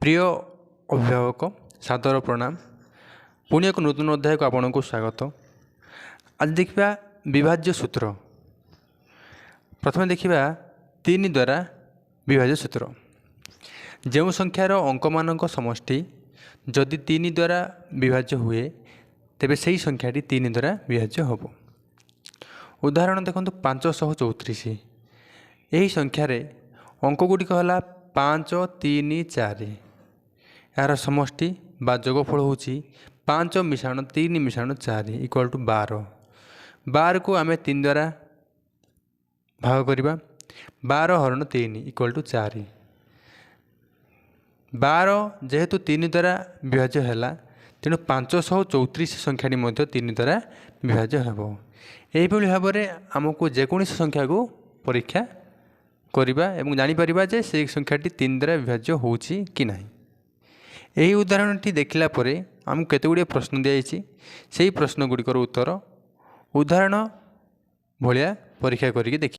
ପ୍ରିୟ ଅଭିଭାବକ, ସାଦର ପ୍ରଣାମ। ପୁଣି ଏକ ନୂତନ ଅଧ୍ୟାୟକୁ ଆପଣଙ୍କୁ ସ୍ୱାଗତ। ଆଜି ଦେଖିବା ବିଭାଜ୍ୟ ସୂତ୍ର। ପ୍ରଥମେ ଦେଖିବା 3 ଦ୍ୱାରା ବିଭାଜ୍ୟ ସୂତ୍ର। ଯେଉଁ ସଂଖ୍ୟାର ଅଙ୍କମାନଙ୍କ ସମଷ୍ଟି ଯଦି 3 ଦ୍ୱାରା ବିଭାଜ୍ୟ ହୁଏ, ତେବେ ସେହି ସଂଖ୍ୟାଟି 3 ଦ୍ୱାରା ବିଭାଜ୍ୟ ହେବ। ଉଦାହରଣ ଦେଖନ୍ତୁ, 534। ଏହି ସଂଖ୍ୟାରେ ଅଙ୍କ ଗୁଡ଼ିକ ହେଲା 5, 3, 4। ଏହାର ସମଷ୍ଟି ବା ଯୋଗଫଳ ହେଉଛି 5 ମିଶାଣ 3 ମିଶାଣ 4 ଇକ୍ୱାଲ୍ ଟୁ 12। 12କୁ ଆମେ 3 ଦ୍ୱାରା ଭାଗ କରିବା। 12 ହରଣ 3 ଇକ୍ୱାଲ୍ ଟୁ 4। 12 ଯେହେତୁ 3 ଦ୍ୱାରା ବିଭାଜ୍ୟ ହେଲା, ତେଣୁ 534 ସଂଖ୍ୟାଟି ମଧ୍ୟ 3 ଦ୍ୱାରା ବିଭାଜ୍ୟ ହେବ। ଏହିଭଳି ଭାବରେ ଆମକୁ ଯେକୌଣସି ସଂଖ୍ୟାକୁ ପରୀକ୍ଷା କରିବା ଏବଂ ଜାଣିପାରିବା ଯେ ସେଇ ସଂଖ୍ୟାଟି 3 ଦ୍ୱାରା ବିଭାଜ୍ୟ ହେଉଛି କି ନାହିଁ। ଏହି ଉଦାହରଣଟି ଦେଖିଲା ପରେ ଆମକୁ କେତେ ଗୁଡ଼ିଏ ପ୍ରଶ୍ନ ଦିଆଯାଇଛି। ସେହି ପ୍ରଶ୍ନ ଗୁଡ଼ିକର ଉତ୍ତର ଉଦାହରଣ ଭଳିଆ ପରୀକ୍ଷା କରିକି ଦେଖି